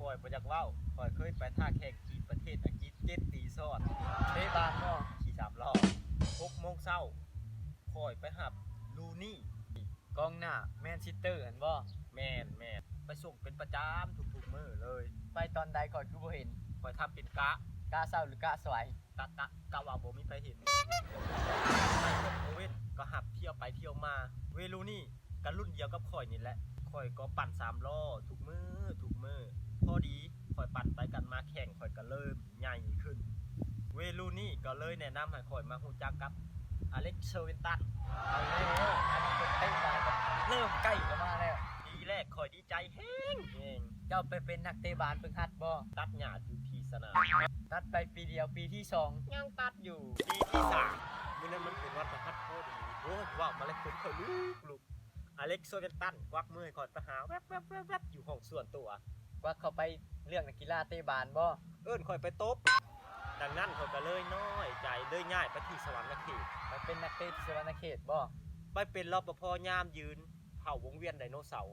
ຂ້ອຍບໍ່ຢາກເວົ້າ, ຂ້ອຍເຄີຍໄປຖ້າແຂ່ງທີມປະເທດອັງກິດເຈັດປີຊ້ອນ. ເຕະບານບໍ່? ຂີ່ສາມລໍ້. ຫົກໂມງເຊົ້າ ຂ້ອຍໄປຮັບລູນີ ກອງໜ້າແມນຊິເຕີຫັ້ນບໍ່? ແມ່ນ, ແມ່ນ. ໄປສົ່ງເປັນປະຈຳທຸກໆມື້ເລີຍ. ໄປຕອນໃດຂ້ອຍຄືບໍ່ເຫັນ? ຂ້ອຍຂັບເປັນກະ. ກະເຊົ້າຫຼືກະສວຍ? ກະ, ກະ, ກະວ່າບໍ່ມີໃຜເຫັນ. ໄປຕົກກາງເວັນກໍຮັບທ່ຽວໄປທ່ຽວມາ. ເວລູນີກໍລຸ້ນດຽວກັບຂ້ອຍນີ້ແຫຼະ. ຂ້ອຍກໍປັ່ນສາມລໍ້ທຸກມື້, ທຸກມື້. ພໍດີຂ້ອຍປັ່ນໄປກັນມາແຂ້ງຂ້ອຍກໍເລີ່ມໃຫຍ່ຂຶ້ນ. ເວລູນີກໍເລີຍແນະນຳໃຫ້ຂ້ອຍມາຮູ້ຈັກກັບອາເລັກ ເຊີວິນຕັນ. ເອົາແລ້ວ ອັນນີ້ເພິ່ນເຕະບານກໍເລີ່ມໃກ້ເຂົ້າມາແລ້ວ. ປີແລກຂ້ອຍດີໃຈແຮງ, ເຈົ້າໄປເປັນນັກເຕະບານຝຶກຫັດບໍ່? ຕັດຫຍ້າຢູ່ທີ່ສະໜາມ. ຕັດໄປປີດຽວ, ປີທີສອງຍັງຕັດຢູ່. ປີທີສາມ ມື້ນັ້ນມັນເປັນວັນພະຫັດພໍດີ. ໂອ້ຍ ເວົ້າມາແລ້ວຂົນຂ້ອຍລຸກ, ລຸກ. ອາເລັກ ເຊີວິນຕັນ ກວັກມືໃຫ້ຂ້ອຍໄປຫາແວັບໆໆໆ ຢູ່ຫ້ອງສ່ວນຕົວ. ກວັກເຂົ້າໄປເລື່ອງນັກກິລາເຕະບານບໍ່? ເອີ້ນຂ້ອຍໄປຕົບ. ດັ່ງນັ້ນຂ້ອຍກໍເລີຍນ້ອຍໃຈ, ເລີຍຍ້າຍໄປທີ່ສະຫວັນນະເຂດ. ໄປເປັນນັກເຕະທີ່ສະຫວັນນະເຂດບໍ່? ໄປເປັນ ລປພ ຍາມຢືນ ເຝົ້າວົງວຽນໄດໂນເສົາ.